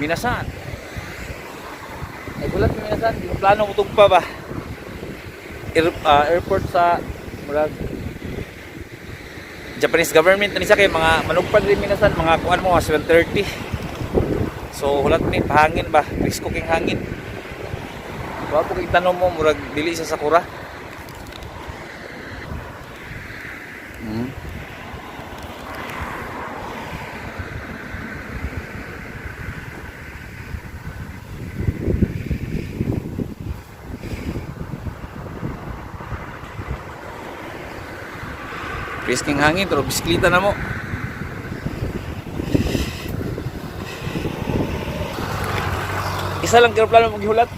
Minasan. Ay gulat mi minasan, di plano mo tugpa ba? Airport sa murag Japanese government ani siya kay mga manugpad rin minasan mga kuan mo mga 7:30. So hulat mi pahangin ba, presko king hangin. Wa po kay tanom mo murag dili siya sakura. Presking hangin pero bisikleta na mo. Isa lang plano mo gihulat.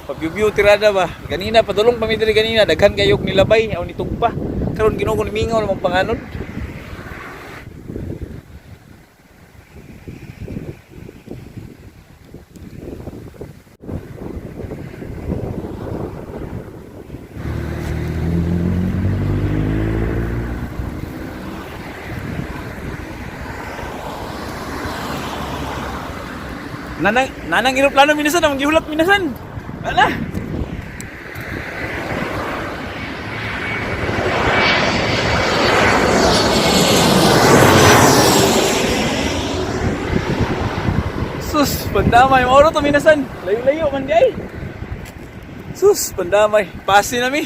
Pabiu-biu tirada ba? Ganina padulong pa mi diri ganina daghan kayog nilabay aw nitugpa. Karon Ginoo ko nimingaw namang panganod. Nanang nanang eroplano minasan among gihulat minasan. Ala. Sus, pandamay. Mauro to minasan. Layo-layo man di ay. Sus, pandamay. Pasi na mi.